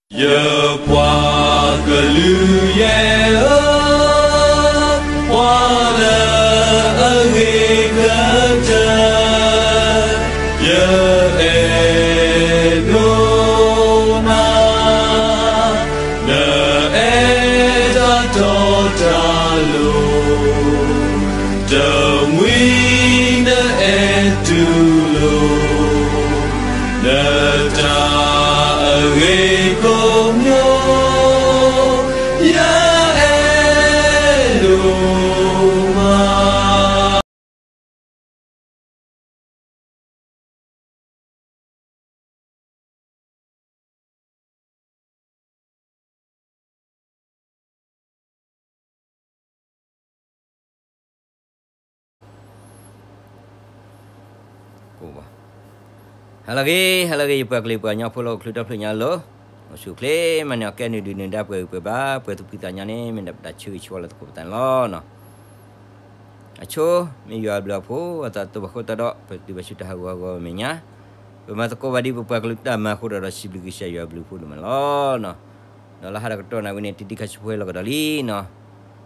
ယပှၤကလုာ်ယဲၢ်ဧၢ, ပှၤလၢအဂ့ၤကတၢၢ်, ယအဲၣ်ဒိးနၤ, နအဲၣ်တၢ်တီတၢ်လိၤ, တမှံၤနအဲၣ်တူၢ်လိာ် နတၢ်အဂ့ၤကိးမံၤ, ယအဲၣ်ဒိးမး. ဟါလၢအဂ့ၤ ဟါလၢအဂ့ၤ ယပှၤကလုာ်ပှၤကညီဖိလၢအိၣ်ချ့ထီၣ်ဖျၢၣ်ညါလီၤ. အိၣ်ဆူၣ်အိၣ်ချ့မးန့ၣ် အကဲနုာ်ဒုးနုာ်ဒါပှဲၤဂံၢ်ပှဲၤဘါ ပှဲၤသူၣ်ဖှံသးညီန့ၣ် မ့ၢ်ဒၣ်ပတၢ်ဆၢဂ့ၤဆၢဝါလၢသကိးပသးန့ၣ်လီၤ. အဆိ မ့ၢ်ယွၤအဘျုးအဖှိၣ်အသးတဘၣ်ဃိတၢ်ဒီး ပတုၤဘၣ်ဆူတၢ်ဟးဂီၤဟးဂီၤမဲာ်ညါ, ပမၤသကိးဘၣ်ဒ်ပပှၤကလုာ်တၢ်မၤအဃိဒီး ဒီးစံးဘျုးကစၢ်ယွၤအဘျုးအဖှိၣ်ဒိၣ်မးလီၤ. ဒီးလၢဟါဒီးကတီၢ်နၤဝံၤန့ၣ် တံၤတံၤခါဆူဖိဟဲလီၤကဒီးလံနီၤ.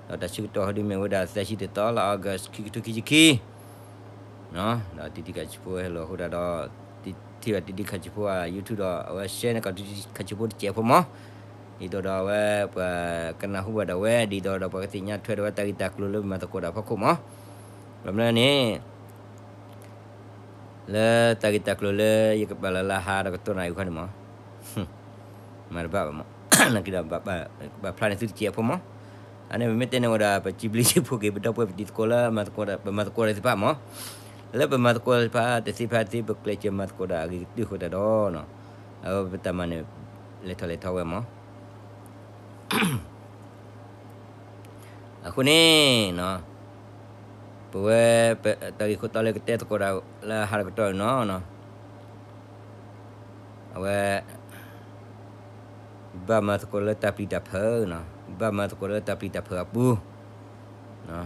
ဒီးတၢ်ဆၢကတီၢ်ဟီဒုးမ့ၢ်ဝဲဒၣ်သၢဆံတသီလါ August ခံကထိခံဆံခံ ဒီးတံၤတံၤခါဆူဖိဟဲလီၤအဃိဒၣ်ဒီး ထံၣ်ဘၣ်တံၤတံၤခါဆူဖိအ YouTube ဒီး အဝဲ share န့ၢ်ကီးတံၤတံၤခါဆူဖိတစဲးဖိမး, ဒ်သိးဒီးအဝဲပှၤကနၢ်ဟူဘၣ်ဒီးဝဲ ဒ်သိးဒီးပှၤကသ့ၣ်ညါထွဲဒီးဝဲတၢ်ဂ့ၢ်တၢ်ကျိၤလၢပမၤသကိးတၢ်ဖီခိၣ်မး. ဘၣ်မနုၤန့ၣ် လၢတၢ်ဂ့ၢ်တၢ်ကျိၤလၢယကပာ်လီၤလၢဟါဒီးကတီၢ်နၤအံၤခီန့ၣ်မး မၤတဘၣ်ဘၣ်မး, နာ်က့ဒီး ဘၣ်ဖျါန့ၢ်သုတစဲးဖိမး. အန့ၣ်ပမ့ၢ်တဲန့ၢ်ဝဲဒၣ် ပစံးဘျုးစံးဖှိၣ်က့ၤ ပဒီပုၢ်ဝဲၢ်ပတံၤသကိးလၢ ပမၤသကိးတၢ်သ့ၣ်တဖၣ်မး, လၢပမၤသကိးတၢ်သ့ၣ်တဖၣ် တသ့ဖဲသ့ ပကျဲးစၢးမၤသကိးတၢ်အဂ့ၤကတၢၢ်အဃိသတးဒီး အဝဲပတၢ်မၤန့ၣ် လဲၤထီၣ်လဲၤထီဝဲမး. အဃိန့ၣ် ပဝဲ တၢ်ဂ့ၢ်ခိၣ်တီလၢကတဲသကိးတၢ် လၢဟါဒီးကတီၢ်အံၤနီၤ, အဝဲ ဘၣ်မၤသကိးလၢတၢ်ပျံၤတၢ်ဖုး, ဘၣ်မၤသကိးလၢတၢ်ပျံၤတၢ်ဖုးအပူၤ,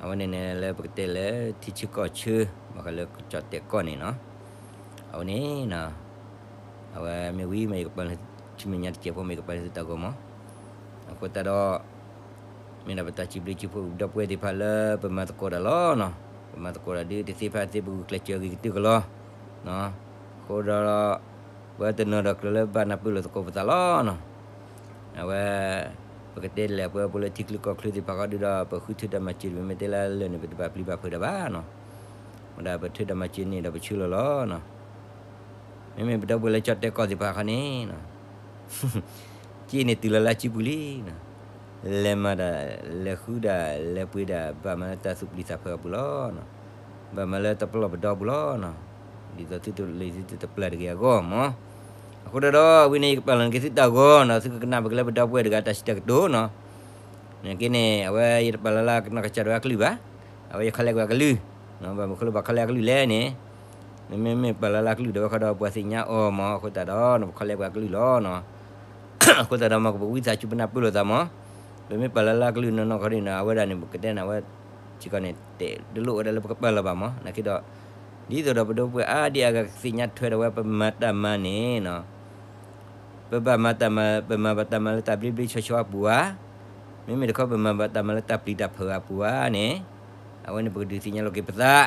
အဝဲန့ၣ်န့ၣ်လၢပကတဲလၢထံဆၢကီၢ်ဆၢ ဘၣ်ဃးလၢကီၢ်တဲာ်ကီၢ်န့ၣ်နီၤ. အဝဲန့ၣ် အဝဲမ့ၢ်ဝံၤမ့ၢ်ယကပာ်လၢ ဆူမဲာ်ညါတစဲးဖိမ့ၢ်ယကပာ်လၢသုတၢ်ဂီၢ်မး. အဃိသတးဒီး မ့ၢ်ဒၣ်ပတၢ်စံးဘျုးစံးဖှိၣ်ဒီပုၢ်ဝဲၢ်သ့ၣ်တဖၣ်လၢပမၤသကိးတၢ်လီၤနီၤ. ပမၤသကိးတၢ်ဒ်တသ့ဖဲသ့ ပဂုာ်ကျဲးစၢးဂ့ၤကတၢၢ်ကလီၤ. အဃိဒီး ပဝဲတနီၤဒီးကျၢၤလၢဘၣ်နၢ်ပၢၢ်လိာ်သကိးပသးလီၤနီၤ. အဝဲ ပကတဲလဲၣ်ပဝဲဖိလၢထံချၢကီၢ်ချၢသ့ၣ်တဖၣ်ဃီဒုဒီး ပဃုထၢတၢ်မၤစၢၤ မ့မ့ၢ်တဲလၢလၢာ်န့ၣ် ပတဘၣ်ပျံၤဘၣ်ဖုးတၢ်ဘၣ်နီၤ. ဝဲဒၣ်ပထၢတၢ်မၤစၢၤန့ၣ်ဒီးပဆၢလီၤလီၤနီၤ. မ့မ့ၢ်ပဒီပုၢ်ဝဲၢ်လၢကီၢ်တဲာ်ကီၢ်သ့ၣ်တဖၣ်ခီန့ၣ် က့န့ၣ်တုၤလီၤလၢစုပူၤလံနီၤ. လဲၤမၤတၢ် လဲၤဃုဒၣ် လဲၤပှ့ၤဒၣ် ဘၣ်မၤလၢတၢ်သူၣ်ပျံၤသးဖုးအပူၤလီၤ. ဘၣ်မၤလၢတၢ်ပလီၢ်ပဒီအပူၤလီၤနီၤ. ဒ်သိးသုတလၢသုတပျၢ်တဂ့ၤအဂီၢ်မး. အဃိဒီး ဝံၤန့ၣ်ယကပာ်လီၤန့ၢ်က့ၤသုတၢ်ဂီၤနီၤ, သုကကနၣ်ပက့ၤလၢပဒီပုၢ်ဝဲၢ်တဂၤတၢ်စံးတၢ်ကတိၤနီၤ. နာ်က့န့ၣ် အဝဲယတပာ်လီၤလၢကနီၢ်ကစၢ်ဒၣ်ဝဲအကလုၢ်ဘၣ်. အဝဲယခီလဲကွံာ်အကလုၢ်, ဘၣ်မနုၤဃိလၢပှၤခီလဲအကလုၢ်လဲၣ်န့ၣ်, မ့မ့ၢ်ပာ်လီၤလၢအကလုၢ်ဒီးဝဲခီဒီးပှၤသ့ၣ်ညါအီၤမး, အဃိသတးဒီး ပခီလဲကွံာ်အကလုၢ်လီၤနီၤ. အဃိသတးဒီးမ့ၢ်ကပဝံသးစူၤပနၢ်ပၢၢ်လိာ်သးမး, ပမ့ၢ်ပာ်လီၤလၢအကလုၢ်နီၢ်နီၢ်ခီဒ်န့ၣ် အဝဲဒၣ်န့ၣ် ပကတဲန့ၣ် အဝဲ စ့ၢ်ကီးန့ၣ် တဲတလိၣ်ဝဲဒၣ်လၢပကပာ်လီၤဘၣ်မး, နာ်က့ဒီး ဒ်သိးဒီးပဒီပုၢ်ဝဲၢ်အါဒံအါဂၤကသ့ၣ်ညါထွဲဒီးဝဲပမၤတၢ်မၤန့ၣ်နီၤ, ပဘၣ်မၤတၢ်မၤ ပမၤဘၣ်တၢ်မၤလၢတၢ်ဘျ့ဘျ့ဆှီဆှီအပူၤဧါ, မ့မ့ၢ်တခီပမၤဘၣ်တၢ်မၤလၢတၢ်ပျံၤတၢ်ဖုးအပူၤဧါန့ၣ်, အဝဲန့ၣ်ပကဒုးသ့ၣ်ညါလိာ်က့ၤပသး, ဒ်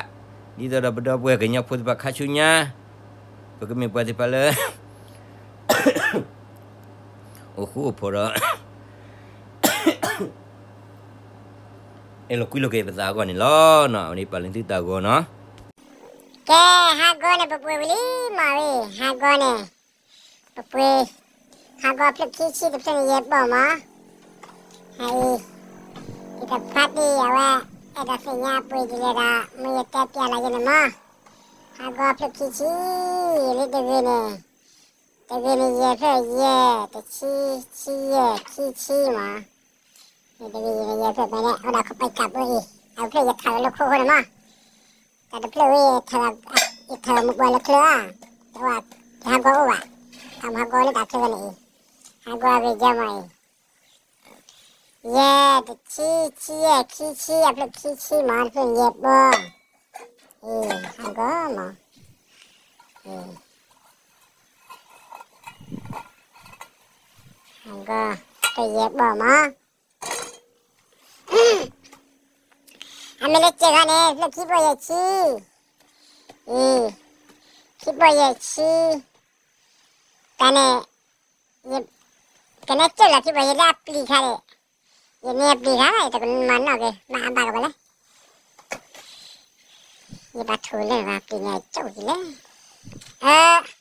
သိးဒီးပဒီပုၢ်ဝဲၢ်ကညီဖိသ့ၣ်တဖၣ်ခါဆူညါ, ပကမ့ၢ်ပှၤသ့ၣ်တဖၣ်လၢ အိၣ်ဃူအိၣ်ဖိးဒီး အဲၣ်လိာ်ကွံလိာ်က့ၤပသးအဂီၢ်န့ၣ်လီၤနီၤ. အဝဲန့ၣ်ပာ်လီၤသုတၢ်ဂီၤနီၤ. ကဲ, ဟးဂီၤန့ၣ် ပပှ့ၤဝံၤလံမးဝံၤ, ဟးဂီၤန့ၣ် ပပှ့ၤ, ဟးဂီၤဖျၢၣ်ခံဆံတဖျၢၣ်န့ၣ် ယဲၢ်ပီၢ်မး. အံၤ, ယတဖါတံၢ်အဝဲ အဲၣ်ဒိးသ့ၣ်ညါပှ့ၤဒ်လဲၣ်ဒီး မ့ၢ်ယတဲပျးလီၤယဲန့ၣ်မး. ဟးဂီၤဖျၢၣ်ခံဆံ, လၢတဂ့ၤန့ၣ် တဂ့ၤန့ၣ် ယဲၢ်ဖျၢၣ်ယဲၢ်, တဆံ, ဆံယဲၢ်, ခံဆံမး. တဂ့ၤန့ၣ် ယဲၢ်ဖျၢၣ်ဖဲန့ၣ် အိၣ်ဒီးခီပီကးပှ့ၤအံၤ, အဖျၢၣ်ယထးဝဲလၢခိၣ်ဃိန့ၣ်မး. တၢ်တဖျၢၣ်ဝဲ ယထးလီၤမူပှၤလၢချၢဧါ, တဝဲ တဟးဂီၤအိၣ်ဘၣ်, တၢ်မၤဟးဂီၤလၢတၢ်ချၢန့ၣ်အံၤ, ဟးဂီၤအဂ့ၢ်ယဲၢ်မးအံၤ. ယဲၢ်, တဆံ, ဆံယဲၢ်, ခံဆံ, အဖျၢၣ်ခံဆံမး, တဖျၢၣ်န့ၣ်ယဲၢ်ပီၢ်. အံၤ ဟးဂီၤမး. အံၤ ကီၢ် တယဲၢ်ဘီၣ်မး, အမ့ၢ်လၢစဲးဂီၤန့ၣ် ဖျၢၣ်ခံဘီၣ်ယဲၢ်ဆံ, အံၤ, ခံဘီၣ်ယဲၢ်ဆံ, တၢ်န့ၣ်, ယ, ကနဲကၠိၣ်လီၤခံဘီၣ်ယဲၢ်လၢအပျံၤခါန့ၣ်, ယမ့ၢ်အပျံၤခါ ယတကမၤနီၣ်က့ၤ မၤအဘၣ်ကဘၣ်လဲၣ်, ယဘၣ်ထူၣ်လၢပျံၤန့ၣ်ကၠိၣ်က့ၤလဲၣ်, အၢ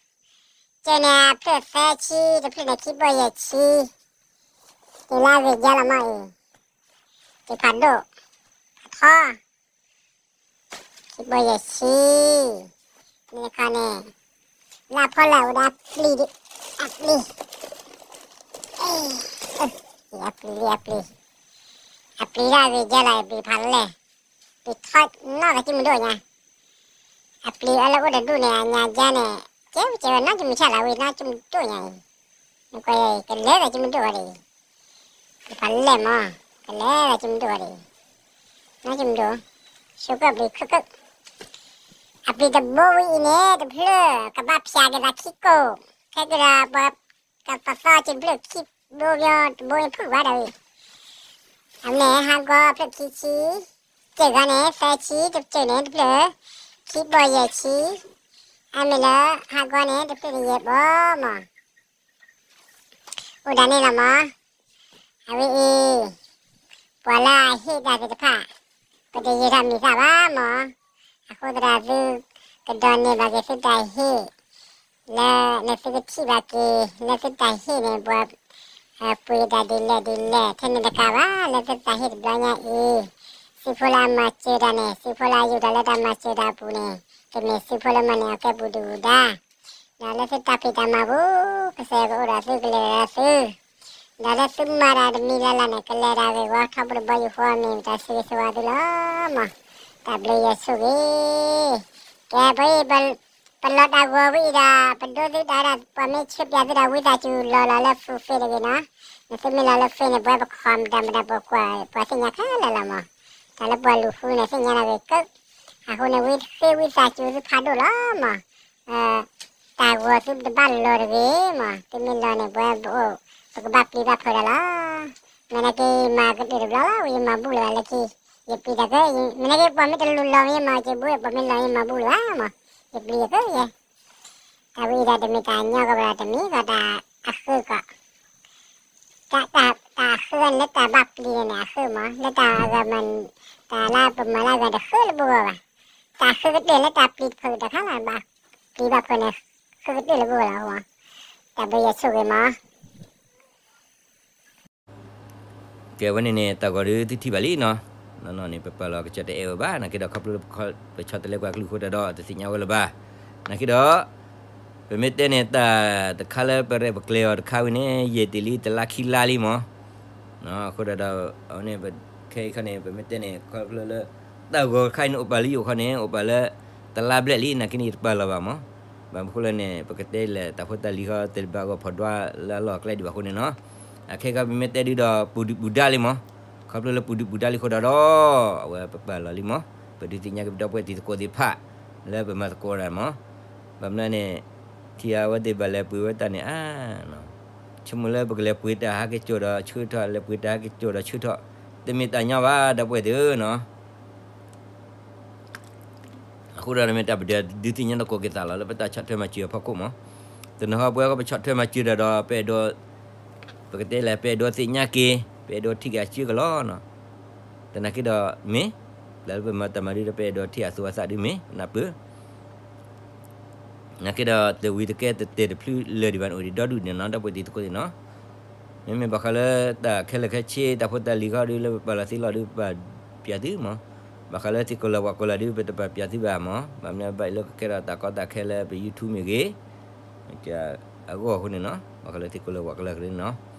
ကဲန့ၣ် အဖျၢၣ်သၢဆံ တဖျၢၣ်န့ၣ်ခံဘီၣ်ယဲၢ်ဆံ, တုၤလၢအဂ့ၤကဲလီၤမးအံၤ, ကဖးဒိၣ်, ဖးထီ, ခံဘီၣ်ယဲၢ်ဆံ, မ့ၢ်တခီန့ၣ်, လၢအဖီလာ်အိၣ်ဒီးအပျံၤ, အပျံၤ, အပျံၤ, အပျံၤ, အပျံၤလၢအဂ့ၤကဲလီၤ အပျံၤဖးလဲၢ်, ပျံၤထီနီၢ်ကစံမုၢ်ဒိၣ်ညါ အပျံၤအလၢအိၣ်တဒူၣ်န့ၣ် အညါယါန့ၣ်, ကဲဝဲကဲဝဲနီၢ်ကမုၢ်ဆါလီၤဝံၤနီၢ်ကမုၢ်ဒိၣ်ညါအံၤ, နကွၢ် ကလဲၤလၢကမုၢ်ဒိၣ်ဝဲဒၣ်အံၤ, ပျံၤဖးလဲၢ်မး, ကလဲၤလၢကမုၢ်ဒိၣ်ဝဲဒၣ်အံၤ, နီၢ်ကမုၢ်ဒိၣ်, ဆိကၢၣ်ပျံၤခုၣ်ခုၣ်, အပျံၤတဘိဝံၤအံၤန့ၣ် တဖျၢၣ် ကဘၣ်ဖျါက့ၤသးခံကိၢ်, ခဲကဒီးပှၤ ကသီသီက့ၤတဖျၢၣ်ခံဘိညီ တဘိအံၤဖုၣ်ဘၣ်ဒၣ်ဝံၤ, အမ့ၢ်ဟးဂီၤဖျၢၣ်ခံဆံ, စဲးဂီၤန့ၣ် သၢဆံ, တစဲးန့ၣ် တဖျၢၣ် ခံဘီၣ်ယဲၢ်ဆံ, အမ့ၢ်လၢဟးဂီၤန့ၣ် တဖျၢၣ်တယဲၢ်ဘီၣ်မး, အိၣ်ဒၣ်န့ၣ်လီၤမး, အဝဲအံၤ, ပှၤလၢအဟ့ၣ်တၢ်သ့ၣ်တဖၣ်, ပတယံာ်ထီၣ်မံၤသၣ်ဘၣ်မး, အဃိသတးသု ကဒိးန့ၢ်ဘၣ်က့ၤသုတၢ်ဟ့ၣ် လၢ လၢသုကထံၣ်ဘၣ်က့ၤ လၢသုတၢ်ဟ့ၣ်န့ၣ် ပှၤ ပှ့ၤတၢ်ဒ်လဲၣ်ဒ်လဲၣ် ထဲန့ၣ်တကးဘၣ် လၢသုတၢ်ဟ့ၣ်တဘျီညါအံၤ, စုဖိလၢအမၤစၢၤတၢ်န့ၣ် စုဖိလၢအယူၢ်တၢ်လၢတၢ်မၤစၢၤတၢ်အပူၤန့ၣ် ကမ့ၢ်စုဖိလၢမၤန့ၢ်အီၤကဲပူၤဒုၣ်ပူၤဒါ, ဒီးလၢသုတၢ်ဖံးတၢ်မၤပူၤ ကစၢ်ယွၤကအိၣ်ဒီးသုကလဲၤဒီးသု, ဒီးလၢသုမၤတၢ်တမံၤလၢ်လၢ်န့ၣ် ကလဲၤတၢ်ဂ့ၢ်ဝီထီဘိတဘီယူၢ်ဃီ မ့ၢ်တၢ်ဆိၣ်ဂ့ၤဆိၣ်ဝါသုလီၤမး, တၢ်ဘျုးယွၤဆိၣ်ဂ့ၤ, ကဲ ပ ပလီၤတၢ်ဂီၤဝံၤအံၤဒီး ပဒိသုတၢ်ဒၣ် ပှၤမ့ၢ်ဆှၢပၠးသုတၢ်ဝံသးစူၤလီၤလီၤလၢ full face တဂ့ၤနီၤ, နသုမ့ၢ်လီၤလၢ face န့ၣ် ပဝဲပ comment တၢ်မတၤပကွၢ် ပှၤသ့ၣ်ညါခဲလၢာ်လီၤမး, တၢ်လၢပှၤလူၤဃုန့ၣ် သ့ၣ်ညါတၢ်ဂ့ၤကၢ, အဃိန့ၣ် ဝံသ့ၣ်ဝံသးစူၤသုဖးဒိၣ်လီၤမး, တၢ်ဂီၤသုတဘၣ်လီၤတဂ့ၤမး, သုမ့ၢ်လီၤန့ၣ် ပဝဲပအိၣ် ပကဘၣ်ပျံၤဘၣ်ဖုးတၢ်လီၤ, မ့ၢ်နာ်က့ၤမၤကတၢၢ်တဘျီလီၤ ဝံယမၤဘူၣ်လၢၤဘၣ်လၢခံ, ယပျံၤတၢ်ကၢ, မ့ၢ်နာ်က့ၤပှၤမ့ၢ်တလူၤလီၤမ့ၢ်ယမၤက့ၤဘူၣ် ပှၤမ့ၢ်လီၤယမၤဘူၣ်လၢၤဘၣ်မး, ယပျံၤယကၢယဲ တၢ်ဝံအံၤဒီးတမ့ၢ်တၢ်ညီကီးဘၣ်ဒီး တမ့ၢ်ကီးတၢ်အဃၢကီး, တၢ်အဃၢန့ၣ် လၢတၢ်ဘၣ်ပျံၤန့ၣ်အဃၢမး လၢတၢ်အဂၤမၤ, တၢ်လၢပမၤလၢအဂၤတဃၢလၢပဂီၢ်ဘၣ်, တၢ်ဃၢကတၢၢ်လၢတၢ်ပျံၤတဖုတခါလီၤ ဘၣ်ပျံၤဘၣ်ဖုးန့ၣ် ဃၢကတၢၢ်လၢပဂီၢ်လီၤအဃိ, တၢ်ဘျုးယွၤဆိၣ်ဂ့ၤမး ကဲဝဲန့ၣ်န့ၣ် တၢ်ဂီၤဒုးသုထံၣ်ဘၣ်လံနီၤ, နီၢ်နီၢ်န့ၣ် ပပာ်လီၤကစၢ်တအဲၣ်ဝဲဘၣ် နာ်က့ဒီးခီဖျိလၢပဆီတလဲကွၢ်ကလုၢ်အဃိတၢ်ဒီး တသ့ၣ်ညါဝဲလၢၤဘၣ်, နာ်က့ဒီး ပမ့ၢ်တဲန့ၣ် တၢ်တခါလၢပရဲၣ်ပကျဲၤအီၤတခါဝံၤန့ၣ် ယဲၢ်တ့ၢ်လံတလါခံလါလံမး, အဃိတၢ်ဒီး အဝဲန့ၣ် ခဲအံၤခီန့ၣ် ပမ့ၢ်တဲန့ၣ် ခီဖျိလၢ တၢ်ဂီၤတခါအံၤန့ၣ် အိၣ်ပာ်လၢယအိၣ်ခီန့ၣ် အိၣ်ပာ်လၢ တလါဘျဲၣ်လံ နာ်က့န့ၣ် ယတပာ်လီၤဘၣ်မး, ဘၣ်မနုၤဃိလဲၣ်န့ၣ် ပကတဲလဲၣ် တၢ်ဖိတၢ်လံၤခီ တဘၣ်ဂီၢ်ဖီၣ်ဒွးလၢအလီၢ်အကျဲဒံးဘၣ်အဃိန့ၣ်နီၤ, အခဲခီပမ့ၢ်တဲဒုးဒီး ပူၤဒုၣ်ပူၤဒါလံမး, ခီဖျိလၢပူၤဒုၣ်ပူၤဒါလံအဃိဒီးဒီး အဝဲပပာ်လီၤလံမး, ပဒုးသ့ၣ်ညါက့ၤပဒီပုၢ်ဝဲၢ်တံၤသကိးသ့ၣ်တဖၣ် လၢပမၤသကိးတၢ်မး, ဘၣ်မနုၤန့ၣ် ထံၣ်အဝဲသ့ၣ်ဘၣ်လဲၤပှ့ၤဝဲတၢ်န့ၣ် အါ ဆိကမိၣ်လၢပကလဲၤပှ့ၤတၢ်ဟးက့ၤစိာ်ဒီးဆၢထီၣ် လဲၤပှ့ၤတၢ်ဟးက့ၤစိာ်ဒီးဆၢထီၣ် တမ့ၢ်တၢ်ညီဘၣ် ဒီပုၢ်ဝဲၢ်သ့ၣ်ဧၢနီၤ, အဃိဒီးမ့ၢ်တၢ်ပဒုးသ့ၣ်ညါသကိးက့ၤသးလီၤ လၢပတၢ်ဆီၣ်ထွဲမၤစၢၤအဖီခိၣ်မး, တနီၤဟီပဝဲကီးပဆီၣ်ထွဲမၤစၢၤတၢ်ဒီး ပအဲၣ်ဒိး ပကတဲလဲၣ် ပအဲၣ်ဒိးသ့ၣ်ညါက့ၤ ပအဲၣ်ဒိးထံၣ်က့ၤအစုကလီၤနီၤ, သနာ်က့ဒီးမ့ၢ် လၢပမၤတၢ်မၤဒုးဒီး ပအဲၣ်ဒိးထံၣ်အသူအသးဒုးမ့ၢ် ပနၢ်ပၢၢ် နာ်က့ဒီး တဝံၤတကဲတတဲာ်တဖျုလၢာ်ဒံးဘၣ်န့ၣ် အိၣ်ဒံးဒီဒူၣ်န့ၣ်နီၤ ဒီပုၢ်ဝဲၢ်တံၤသကိးသ့ၣ်နီၤ, မ့မ့ၢ်ဘၣ်ဃးလၢတၢ်ခဲလၢာ်ခဲဆ့ တၢ်ဖိတၢ်လံၤခီဒုး လၢပပာ်လီၤသ့လီၤဒုး ပပာ်ပၠးသုမး, ဘၣ်ဃးလၢသ့ၣ်ကိးလၢၤဝးကိးလၢၤဒုး ပတပာ်ပၠးသုဘၣ်မး, ဘၣ်မနုၤဘၣ်အံၤလၢကကဲထီၣ်တၢ်ကီတၢ်ခဲလၢပYouTubeမ့ၢ်ဂ့ၤ အဂီၢ်အဃိန့ၣ်နီၤ, ဘၣ်ဃးလၢသ့ၣ်ကိးလၢၤဝးကိးလၢၤက့ၤန့ၣ်နီၤ,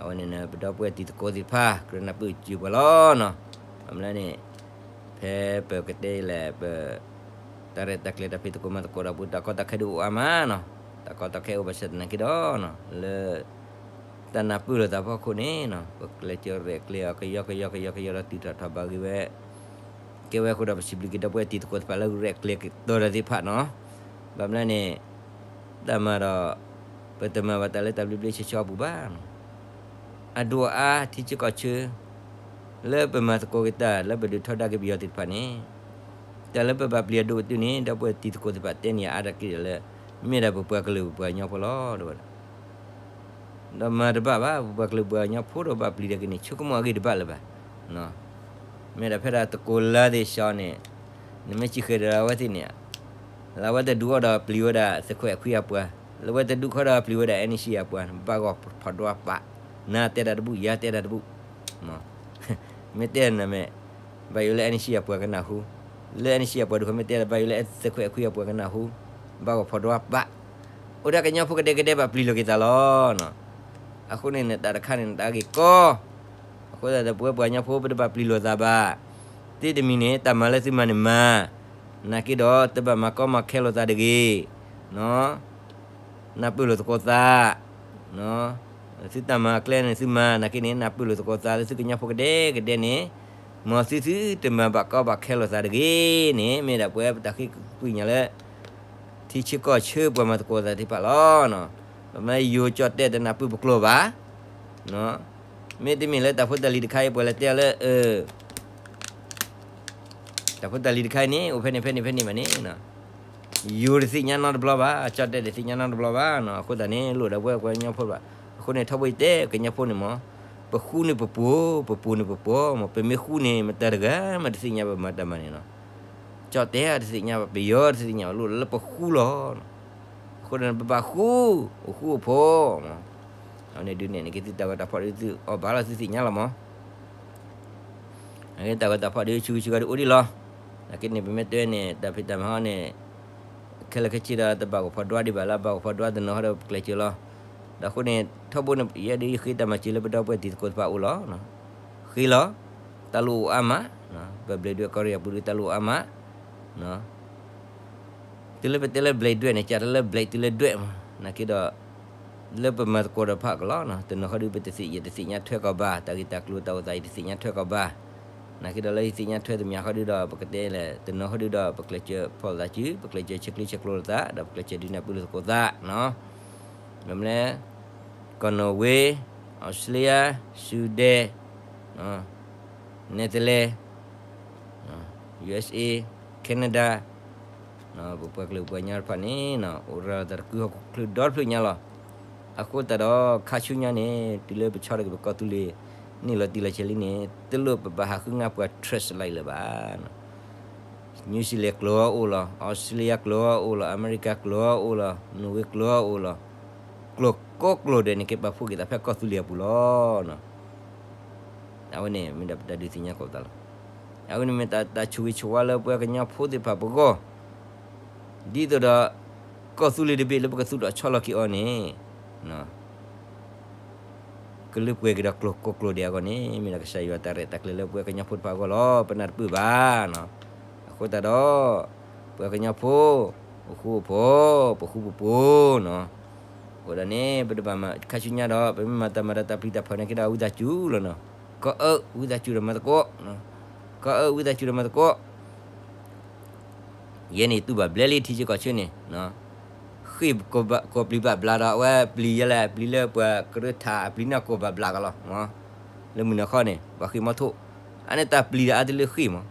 အဝဲန့ၣ် ပဒီပုၢ်ဝဲၢ်တံၤသကိးသ့ၣ်တဖၣ် ကြၢးနၢ်ပၢၢ်စၢၤပှၤလီၤနီၤ, ဘၣ်မနုၤန့ၣ် ဖဲပကတဲလဲၣ် ပ တၢ်ရဲၣ်တၢ်ကျဲၤတၢ်ဖံးသကိးမၤသကိးဒီး ပတၢ်ကီတၢ်ခဲဒုးအိၣ်အါမးနီၤ, တၢ်ကီတၢ်ခဲအိၣ်ဘၣ်ဆၣ်သနာ်က့ဒီး လၢ တၢ်နၢ်ပၢၢ်လိာ်သးဖီခိၣ်န့ၣ်နီၤ ပကလဲၤကၠီရဲၣ်ကျဲၤအီၤ ကယီကယီကယီကယီဒီးတုၤထီၣ်ထီၣ်ဘၣ်ဂ့ၤဝဲ ကဲဝဲအဃိဒီး ပစံးဘျုးက့ၤဒီပုၢ်ဝဲၢ်တံၤသကိးသ့ၣ်တဖၣ်လၢရဲၣ်ကျဲၤက့ၤတီဒီးသ့ၣ်တဖၣ်နီၤ, ဘၣ်မနုၤန့ၣ် တၢ်မၤဒီး ပတမၤဘၣ်တၢ်လၢတၢ်ဘျ့ဘျ့ဆှီဆှီအပူၤဘၣ်နီၤ, အဒိၣ်အအါထံဆၢကီၢ်ဆၢ လၢပမၤသကိးက့ၤတၢ်လၢပဒုးထီဒါက့ၤပယီၤသ့ၣ်တဖၣ်န့ၣ်, တၢ်လၢပဘၣ်ပျံၤအဒိၣ်ပတုာ်န့ၣ် ဒီပုၢ်ဝဲၢ်တံၤသကိးသ့ၣ်တဖၣ်တဲန့ၢ်အါတက့ၢ်ဒီးလၢ မ့ၢ်ဒၣ်ပပှၤကလုာ်ပပှၤကညီဖိလီၤ. ဒီးမၤတဘၣ်ဘၣ် ပပှၤကလုာ်ပှၤကညီဖိဒီးဘၣ်ပျံၤဒီးက့ၤန့ၣ် ဆိကမိၣ်အဂ့ၢ်တဘၣ်လၢၤဘၣ်. မ့ၢ်ဒၣ်ဖဲဒၣ်သကိးလါသ့ၣ်စှၤန့ၣ်, နမ့ၢ်စံးဃဲၤဒီးအဝဲသ့ၣ်န့ၣ်, လၢအဝဲတဒူအီၤဒီးပျံၤဝဲဒၣ်သုးခွဲးအခွံအပှၤ, လၢအဝဲတဒူခီဒီးပျံၤဝဲဒၣ် NSCN အပှၤ, ဘၣ်ဂီၢ်ဖီၣ်ဒွးပာ်, နၤတဲဒၣ်တဘူၣ် ယၤတဲဒၣ်တဘူၣ်, မ့ၢ်တဲနၤမ့ၢ် ဘၣ်ယိၣ်လၢ NSCN အပှၤကနၢ်ဟူ, လၢ NSCN အပှၤဒူၣ်ဃီမ့ၢ်တဲဒၣ် ဘၣ်ယိၣ်လၢသုးခွဲးအခွံအပှၤကနၢ်ဟူ, ဘၣ်ဂီၢ်ဖီၣ်ဒွးပာ်, အိၣ်ဒၣ်ကညီဖိကဒဲကဒဲဘၣ်ပျံၤလိာ်က့ၤသးလီၤ. အဃိန့ၣ် တၢ်တခါန့ၣ် တၢ်ဂ့ၢ်ကီ အဃိသတးဒီး ပဝဲပှၤကညီဖိပတဘၣ်ပျံၤလိာ်သးဘၣ်. သ့တမံၤန့ၣ် တၢ်မၤလၢသုမၤန့ၣ်မၤ, နာ်က့ဒီး တဘၣ်မၤကီမၤခဲလိာ်သးတဂ့ၤ, နၢ်ပၢၢ်လိာ်သကိးသး, သုတၢ်မၤကျဲန့ၣ်သုမၤ, နာ်က့န့ၣ် နၢ်ပၢၢ်လိာ်သကိးသးလၢသုကညီဖိကဒဲကဒဲန့ၣ်, မ်သုသုတမၤဘၣ်ကီဘၣ်ခဲလိာ်သးတဂ့ၤန့ၣ် မ့ၢ်ဒၣ်ပဝဲပတၢ်ဃ့ကညးလၢ ထံဆၢကီၢ်ဆၢပှၤမၤသကိးသးသ့ၣ်တဖၣ်လီၤ. ပမ့ၢ်ယိၤကၠီၣ်တဲၣ်တနၢ်ပၢၢ်ပကျိာ်ဘၣ်, မ့တမ့ၢ်လၢတၢ်ဖိတၢ်လံၤတခါအံၤ ပှၤလဲၤတဲအီၤလၢ တၢ်ဖိတၢ်လံၤတခါအံၤန့ၣ် အိၣ်ဖဲန့ၣ်ဖဲန့ၣ်ဖဲန့ၣ်ဘၣ်န့ၣ်, ယိၤတသ့ၣ်ညါနီတဘျီဘၣ်, ကၠီၣ်တဲၣ်တသ့ၣ်ညါနီတဘျီဘၣ်, အဃိသတးန့ၣ် လိၣ်ဒီးပဝဲပှၤကညီဖိဘၣ်. အဃိန့ၣ် ထီဘိယတဲကညီဖိန့ၣ်မ့ၢ်, ပဃူန့ၢ်ပပှိၤ, ပပှိၤန့ၢ်ပပှိၤမ့ၢ်, ပမ့ၢ်ဃူန့ၣ် မတၤတဂၤမးတသ့ၣ်ညါဘၣ်မၤတၢ်မၤန့ၣ်လီၤ. ကၠီၣ်တဲၣ်တသ့ၣ်ညါဘၣ်, ပယီၤတသ့ၣ်ညါဘၣ်, လိၣ်လၢပဃူလီၤ. အဃိန့ၣ် ပဘၣ်ဃူ, အိၣ်ဃူအိၣ်ဖိး, အဝဲန့ၣ်ဒုးနဲၣ်န့ၣ်က့ၤသုတၢ်ဂီၤတၢ်ဖီၣ်ဒုးသုအီၣ်ဘၣ်လီၤ သုသ့ၣ်ညါလီၤမး. အဂ့ၢ်တၢ်ဂီၤတၢ်ဖီၣ်ဒုးဆူၣ်ဆူၣ်ဂၤဒုးအိၣ်ဒံးလီၤ. နာ်က့န့ၣ် ပမ့ၢ်တဲန့ၣ် တၢ်ဖံးတၢ်မၤဟီန့ၣ် ခဲလၢာ်ခဲဆ့ဒီးတဘၣ်ဂီၢ်ဖီၣ်ဒွးဒံးဘၣ်လၢ ဘၣ်ဂီၢ်ဖီၣ်ဒွးတနီၤဟီဒီးပကျဲးစၢးလီၤ. ဒီးအဃိန့ၣ် ထီဘိန့ၣ် ယဲဒၣ်ယဃ့တၢ်မၤစၢၤလၢပဒီပုၢ်ဝဲၢ်တံၤသကိးတဖၣ်အအိၣ်လီၤ. ဃ့လီၤ, တၢ်လိၣ်အိၣ်အါမး, ပဘျဲးဒွဲၣ်ကီၢ်ရ့ၣ်အပူၤဒုးတၢ်လိၣ်အိၣ်အါမး တုၤလၢပတဲလၢဘျဲးဒွဲၣ်န့ၣ် ကးတၢ်လၢဘျဲးတုၤလၢဒွဲၣ်မး, နာ်က့ဒီး လၢပမၤသကိးဒီးဖးကလီၤ, တနီၤဃီဒုးပတသ့ၣ်ညါ တသ့ၣ်ညါထွဲကီးဘၣ်, တၢ်ဂ့ၢ်တၢ်ကျိၤတၢ်အိၣ်သးအံၤ တသ့ၣ်ညါထွဲကီးဘၣ်. နာ်က့ဒီးလၢယသ့ၣ်ညါထွဲသမံးဃီဒုးဒီး ပကတဲလဲၣ် တနီၤဃီဒုးဒီး ပကျဲးစၢးဖီၣ်လိာ်သးစု, ပကျဲးစၢးဆဲးကျိးဆဲးကျိးလိာ်သး, ဒီးပကျဲးစၢးဒုးနၢ်ပၢၢ်လိာ်သကိးသး မ့ၢ်လၢ ကီၢ်နီၣ်ဝ့, အီစထြ့လယါ, စူဒဲၣ်, နဲသလဲၣ်, USA, Canada, ပပှၤကလုာ်ပှၤကညီတဖၣ်န့ၣ် အိၣ်ရၤလီၤသးတကုဟီၣ်ခိၣ်ချၢဒီတဖျၢၣ်ညါလီၤ. အဃိသတးဒီး ခါဆူညါန့ၣ် တုၤလၢပဆီတက့ၤပကီၢ်သူလ့ၤ န့ၢ်လီၤတံၢ်လီၤဆဲးလံန့ၣ် တလိၣ်ပဘၣ်ဟးဃုငါပှၤ translate လၢၤဘၣ်. နယူးဇီလၢၣ်ကျိာ်အိၣ်လီၤ, အီစထြ့လယါကျိာ်အိၣ်လီၤ, အမဲရကၤကျိာ်အိၣ်လီၤ, နီၣ်ဝ့ကျိာ်အိၣ်လီၤ, ကျိာ်ကိးကျိာ်ဒဲးန့ၣ် က့ၤပာ်ဖှိၣ်က့ၤသးဖဲကီၢ်သူလ့ၤအပူၤလီၤ. အဝဲန့ၣ်မ့ၢ်ဒၣ်ပတၢ်ဒုးသ့ၣ်ညါကိးပသးလီၤ. အဝဲန့ၣ်မ့ၢ်တၢ်ဆိၣ်ဂ့ၤဆိၣ်ဝါလၢပှၤကညီဖိသ့ၣ်တဖၣ်ပဂီၢ်, ဒ်သိးဒီး ကီၢ်သူလ့ၤတဘ့ၣ်လၢပကသူၣ်ထီၣ်ဆီလီၤက့ၤအီၤန့ၣ် ကလၢပှဲၤက့ၤဒီးကျိာ်ကိးကျိာ်ဒဲးအဂီၢ်န့ၣ် မ့ၢ်ဒၣ်ကစၢ်ယွၤတၢ်ရဲၣ်တၢ်ကျဲၤလၢပှၤကညီဖိတဖၣ်အဂီၢ်လီၤ. ပနၢ်တပၢၢ်ဘၣ်. အဃိသတးဒီး ပှၤကညီဖိ ပဃူပဖိး, ပဃူပဖိးနီၤ. အဃိဒ်န့ၣ် ပတဘၣ်မၤခါဆူညါဒီး ပမ့ၢ်မၤတၢ်မၤဒီးတၢ်ပျံၤတၢ်ဖုးန့ၣ်က့ဒီး ဝံသးစူၤလီၤနီၤ. ကီၢ်အၢ ဝံသးစူၤဒီးမၤသကိး, ကီၢ်အၢ ဝံသးစူၤဒီးမၤသကိး ယဲန့ၣ်တူၢ်ဘၣ်ဘျဲလံထံဆၢကီၢ်ဆၢန့ၣ်, ဃ့ၢ်ကိးပျံၤဘၣ်ဘျးဒီး အဝဲပျံၤယဲလဲၣ် ပျံၤလၢပှၤကရၢထး အပျံၤန့ၢ်ကိးဘၣ်ဘျးကလီၤ. လၢမုၢ်နၤခီန့ၣ် ပှၤဃ့ၢ်မီထိၣ်, အန့ၣ်တၢ်ပျံၤဒီးအါတလၢဃ့ၢ်မး,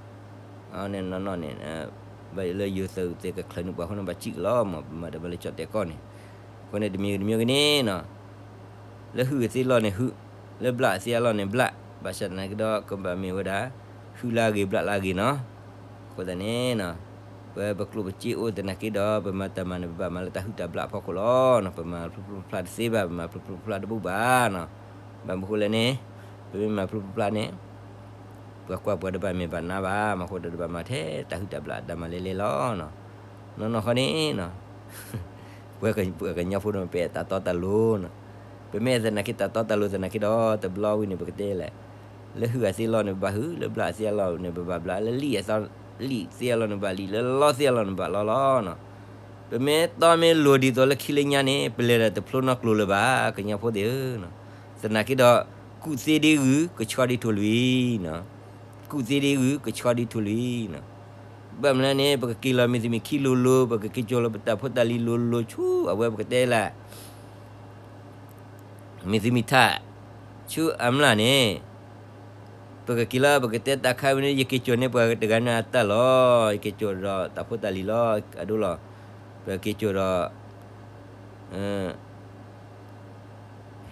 အန့ၣ်နီၢ်နီၢ်န့ၣ် ဘၣ်လၢယိၤသုးသ့ၣ်ကချၢးန့ၢ်ပှၤအဃိန့ၣ် ဘၣ်စံၣ်ကလီၤမး ပမၤတၢ်မၤလၢကၠီၣ်တဲာ်ကီၢ်န့ၣ်, အဃိန့ၣ်တမံၤဂ့ၤတမံၤဂ့ၤန့ၣ်နီၤ လၢဟုၣ်အသ့လီၢ်န့ၣ်ဟုၣ်, လၢဘျၣ်အသ့အလီၢ်န့ၣ်ဘျၣ်, ဘၣ်ဆၣ်သနာ်က့ဒီး ကဘၣ်မ့ၢ်ဝဲဒၣ် ဟုၣ်လၢအဂ့ၤဘျၣ်လၢအဂ့ၤနီၤ. အဃိသတးန့ၣ်နီၤ ပပကျိၣ်ပစ့အိၣ်သနာ်က့ဒီး ပမၤတၢ်မၤန့ၣ် ပဘၣ်မၤလၢတၢ်ဟုၣ်တၢ်ဘျၣ်အဖီခိၣ်လီၤ. ပမၤဖျိဖျိဖျါတသ့ဘၣ်, ပမၤဖျိဖျိဖျါတဘူၣ်ဘၣ်နီၤ. ဘၣ်မနုၤဃိလဲၣ်န့ၣ် ပမ့ၢ်မၤဖျိဖျိဖျါန့ၣ် ပှၤကွၢ်ပှၤတဘၣ်မဲာ်ဘၣ်နါဘၣ်, မနုၤဃိတဘၣ်မၤထဲတၢ်ဟုၣ်တၢ်ဘျၣ်တၢ်မၤလဲၤလဲၤလီၤ. နီၢ်နီၢ်ဃီန့ၣ်နီၤ ပှၤကညီဖိန့ၣ် ပအဲၣ်တၢ်တီတၢ်လိၤနီၤ. ပမ့ၢ်သနာ်က့တၢ်တီတၢ်လိၤသနာ်က့ဒီး တဘျီဝံၤန့ၣ် ပကတဲလဲၣ်, လၢဟုၣ်အသ့လီၢ်န့ၣ် ပဘၣ်ဟုၣ်, လၢဘျၣ်အသ့အလီၢ်န့ၣ် ပဘၣ်ဘျၣ်, လၢလံၣ်အသ့အလီၢ်န့ၣ် ဘၣ်လံၣ်, လၢလီသ့အလီၢ်န့ၣ် ဘၣ်လီလီၤနီၤ. ပမ့ၢ်တီမ့ၢ်လိၤဒ်သိးလၢခံလၢညါန့ၣ် ပလဲၤဒီးတဖျိနီတကျိၤလၢၤဘၣ် ကညီဖိသ့ၣ်ဧၢနီၤ. သနာ်က့ဒီး ကူၣ်သ့ဒ်ဂုၢ် ကဆှီဒ်ထိၣ်လွံၢ်နီၤ. ကူၣ်သ့ဒ်ဂုၢ် ကဆှီဒ်ထိၣ်လွံၢ်နီၤ. ဘၣ်မနုၤလဲၣ်န့ၣ် ပကက့ၤလီၤမ့ၢ်သုးမုၢ်ခံလိၤလိၤ, ပကက့ၤကၠီၤလီၤပတၢ်ဖိတၢ်လံၤလိၤလိၤဆူ အဝဲပကတဲလၢ မ့ၢ်သုးမုၢ်ထး ဆူအမျၢ်န့ၣ် ပကက့ၤလီၤ ပကတဲတၢ်ခါဝဲန့ၣ် ယက့ၤစိာ်န့ၢ်ပှၤတဂၤန့ၣ်အတၢ်လီၤ, ယက့ၤစိာ်ဒီးတၢ်ဖိတၢ်လံၤလီၤ အဒိလီၤ, ပက့ၤစိာ်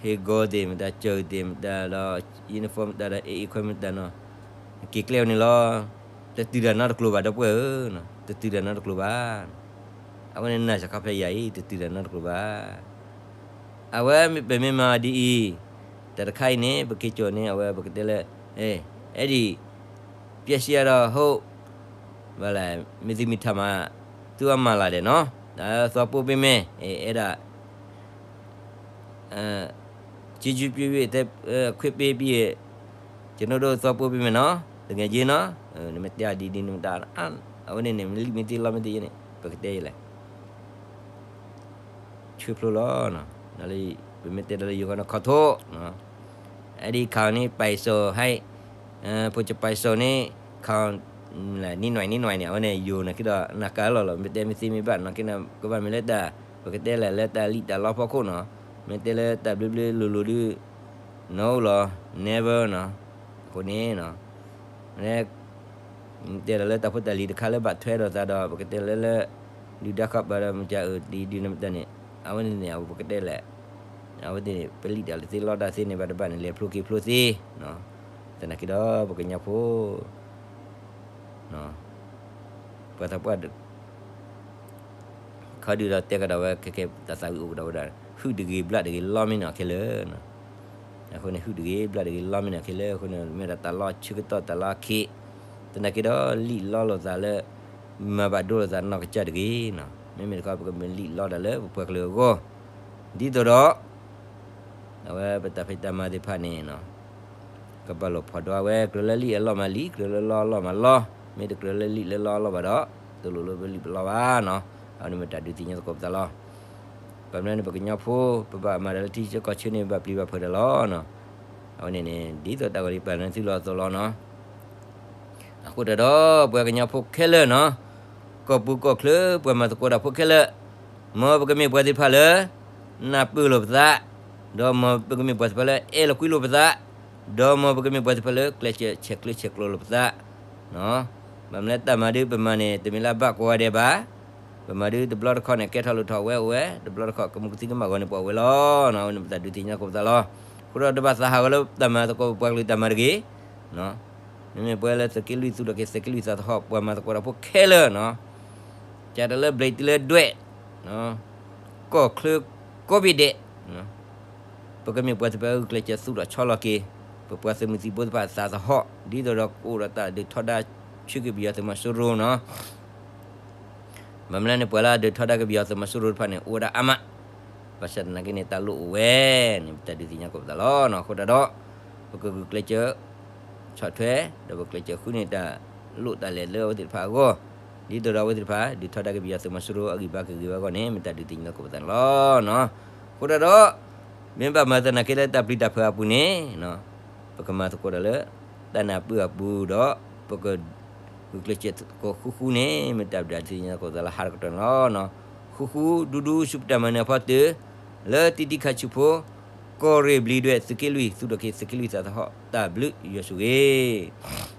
ဒီး ဟ့ၣ်ဂီၤသ့ၣ်မတၤ ကၠၢၢ်သ့ၣ်မတၤဒီး uniform မတၤဒီး အဲၣ်အံၤခွဲမတၤနီၤ, က့ၤကျဲဝဲန့ၣ်လီၤ. တတုၤတၢ်နီတကျိၤဘၣ် ဒီပုၢ်ဝဲၢ်ဧၢ, တတုၤတၢ်နီတကျိၤဘၣ်. အဝဲန့ၣ်နၢ်စၢ်ခီဖျိယၤအံၤ တတုၤတၢ်နီတကျိၤဘၣ်. အဝဲပမ့ၢ်မၤဒ်အံၤ, တၢ်တခါအံၤန့ၣ် ပက့ၤစိာ်န့ၣ် အဝဲပကတဲလၢ အဲၣ်ဒိး ပျဲစံအဒီး ဟုတ် ဘၣ်လဲၣ် မ့ၢ်သုမ့ၢ်ထံၣ်မး သုအမၤလၢ်ဒဲးနီၤ, သီပိၢ်ပ့ၤမဲာ် အဲၣ်ဒိး ကျေးဇူးပြု၍ ခွင့်ပေးပြီး ကျွန်တော်တို့ သွားပို့ပေးမယ်နော် တကယ်ကြီးနော်, နမ့ၢ်တဲဒ်ဒ်န့ၣ်မတၤ အဝဲန့ၣ်န့ၣ် မ့ၢ်လံၣ်မ့ၢ်သ့လီမ့ၢ်သ့န့ၣ် ပကတဲယလဲၣ် ဆှၢဖျိလီၤ, ပမ့ၢ်တဲဒီးလၢယိၤဃီန့ၣ် ခီၣ်ထိၣ်, အဲဒီ ခါန့ၣ် ပိုက်စိန် ဟဲ ဖိကပိုက်စိန်န့ၣ် ခါ နံၣ်နွံနံၣ်နွံန့ၣ် အဝဲန့ၣ် ယိၤနာ်က့ဒီး နာ်ကလီၤလီၤ မ့ၢ်တဲမ့ၢ်သ့မ့ၢ်ဘၣ် နာ်က့န့ၣ်ကဘၣ်မ့ၢ်လၢတၢ် ပကတဲလဲၣ်လၢတၢ်လံၣ်တၢ်လီဖီခိၣ်နီၤ, မ့ၢ်တဲလၢတၢ်ဘျုးဘျုးလိၤလိၤဒုး no လီၤ never နီၤ, အဃိန့ၣ် တဲလီၤလၢတၢ်ဖိတၢ်လံၤတခါလၢဘၣ်ထွဲဒီးသးဒီး ပကတဲလၢလၢ ဒုၣ်ဒါခီပၤဒီးမတၤအုးဒ်ဒ်န့ၣ်မတၤန့ၣ် အဝဲန့ၣ်န့ၣ် အဝဲပကတဲလဲၣ်, အဝဲသ့ၣ်န့ၣ် ပလံၣ်တၢ်လၢသ့လီတၢ်သ့န့ၣ် ဘၣ်တဘၣ်န့ၣ် လဲၤဖျိက့ၤဖျိသ့, သနာ်က့ဒီး ပကညီဖိ ပှၤသးပှၢ် ခီဒုးဒီးတဲကဒီးဝဲ ခဲကဲတၢ်သးဝံၣ်အိၣ်ကဒီးဝဲဒၣ် ဟုၣ်တဂ့ၤဘျၣ်တဂ့ၤလီမ့ၢ်နီၢ်ခဲလၢာ်, အဃိန့ၣ် ဟုၣ်တဂ့ၤဘျၣ်တဂ့ၤလီမ့ၢ်နီၢ်ခဲလၢာ် အဃိန့ၣ် မ့ၢ်ဒၣ်တၢ်လီၢ်ဆၢကတီၢ်တၢ်လီၢ်ခံ, သနာ်က့ဒီး လံၣ်လီလိာ်သးလၢ မၤဘၣ်ဒိလိာ်သးနီၢ်ကစၢ်တဂ့ၤ, မ့မ့ၢ်တခီ ပကမ့ၢ်လံၣ်လီတၢ်လၢပပှၤကလုာ်အဂီၢ်, ဒ်သိးဒီး အဝဲပတၢ်ဖံးတၢ်မၤသ့ၣ်တဖၣ်န့ၣ် ကဘၣ်လိာ်ဖီၣ်ဒိဝဲ ကြၢးလၢလံၣ်အလီၢ်မၤလံၣ် ကြၢးလၢလီအလီၢ်မၤလီ, မ့ၢ်တကြၢးလၢလံၣ်လၢလီအလီၢ်ဘၣ်ဒီး တလိၣ်လၢပလံၣ်ပလီဘၣ်နီၤ, အဝဲန့ၣ်မ့ၢ်တၢ်ဒုးသ့ၣ်ညါသကိးပသးလီၤ. ဘၣ်မနုၤန့ၣ် ပကညီဖိ ပဘၣ်မၤတၢ်လၢထံဆၢကီၢ်ဆၢန့ၣ် ဘၣ်ပျံၤဘၣ်ဖုးတၢ်လီၤနီၤ, အဝဲန့ၣ်န့ၣ် ဒ်သိးတၢ်ဂီၤလံပာ်လၢသုလီၤအသိးလီၤနီၤ. အဃိတၢ်ဒီး ပှၤကညီဖိခဲလၢာ်နီၤ, ကီၢ်ပူၤကီၢ်ချၢ ပှၤမၤသကိးတၢ်ဖိခဲလၢာ်, မ်ပကမ့ၢ်ပှၤသ့ၣ်တဖၣ်လၢ နၢ်ပၢၢ်လိာ်ပသး, ဒီးမ်ပကမ့ၢ်ပှၤသ့ၣ်တဖၣ်လၢ အဲၣ်လိာ်ကွံလိာ်ပသး, ဒီးမ်ပကမ့ၢ်ပှၤသ့ၣ်တဖၣ်လၢ ကျဲးစၢးဆဲးကျၢဆဲးကျိးလိာ်ပသး, ဘၣ်မနုၤလၢတၢ်မၤဒုးပမၤန့ၣ် တမ့ၢ်လၢအဘၣ်ကိးဂၤဒဲးဘၣ်, ပမၤဒုးတဘျီတခီၣ်န့ၣ် ကဲထီၣ်လိၣ်ထီၣ်ဝဲအိၣ်ဝဲ, တဘျီတခီၣ် ကမူးကသံကမၣ်ဂီၤန့ၣ် ပှၤအိၣ်ဝဲလီၤ. အဝဲန့ၣ်ပတၢ်ဒုးသ့ၣ်ညါသကိးပသးလီၤ. အဃိဒီးတဘၣ်သးဟးဂီၤလၢတၢ်မၤသကိးပပှၤကလုာ်တၢ်မၤတဂ့ၤ မ့မ့ၢ်ပှၤလၢသုးက့လွံၢ်သုးဒီးက့ၤသုးက့လွံၢ်သးသဟီၣ် ပှၤမၤသကိးတၢ်ဖိခဲလၢာ်နီၤ, ကၢ်တၢ်လၢဘျံးတုၤလၢဒွဲၣ်, ကီၢ်ချၢကိးဘ့ၣ်ဒဲး, ပကမ့ၢ်ပှၤသ့ၣ်တဖၣ်ဂုာ်ကျဲးစၢးသူၣ်ထီၣ်ဆီလီၤက့ၤ ပပှၤသုးမုၢ်သံၣ်ဘိသ့ၣ်တဖၣ်အသးသဟီၣ် ဒ်သိးဒီးကအိၣ်ဒီးတၢ်ဒုးထီဒါဆၢက့ၤပယီၤသုးမီၤစိရိၤနီၤ ဘၣ်မနုၤလဲၣ်န့ၣ် ပှၤလၢအဒုးထီဒါက့ၤပယီၤသုးမီၤစိရိၤတဖၣ်န့ၣ် အိၣ်ဝဲဒၣ်အါမး, ဘၣ်ဆၣ်သနာ်က့န့ၣ် တၢ်လိၣ်အိၣ်ဝဲန့ၣ် ပတၢ်ဒုးသ့ၣ်ညါသကိးပသးလီၤ. အဃိတၢ်ဒီး ပကဂုာ်ကျဲးစၢး ဆီၣ်ထွဲ ဒီးပကကျဲးစၢးဃုန့ၢ်တၢ်လိၣ်တၢ်လဲၤလၢအဝဲသ့ၣ်တဖၣ်အဂီၢ်, ဒ်သိးဒီးအဝဲသ့ၣ်တဖၣ် ဒုးထီဒါက့ၤပယီၤသုးမီၤစိရိၤအဂံၢ်ဘါကဂ့ၤဝဲအဂီၢ်န့ၣ် မ့ၢ်တၢ်ဒုးသ့ၣ်ညါသကိးပသးန့ၣ်လီၤ. အဃိတၢ်ဒီး မ့ၢ်ဘၣ်မၤသနာ်က့လၢတၢ်ပျံၤတၢ်ဖုးအပူၤန့ၣ် ပကမၤသကိးတၢ်လၢ တၢ်နၢ်ပၢၢ်အပူၤဒီး ပက ဂုာ်ကျဲးစၢးသကိးဃုဃုန့ၣ် မ့ၢ်တၢ်ဒုးသ့ၣ်ညါသကိးပသးလၢဟါတကတီၢ်န့ၣ်လီၤ. ဃုဃုဒူဒူဆူပတၢ်မၤနၢၤအဖီတၢၢ် လၢတံတံခါဆူဖိ ကီၢ်ရ့ၣ်ဘျံးဒွဲၣ်သုးက့လွံၢ် သုးဒီးက့ၤသုးက့လွံၢ်သးသဟီၣ် တၢ်ဘျုးယွၤဆိၣ်ဂ့ၤ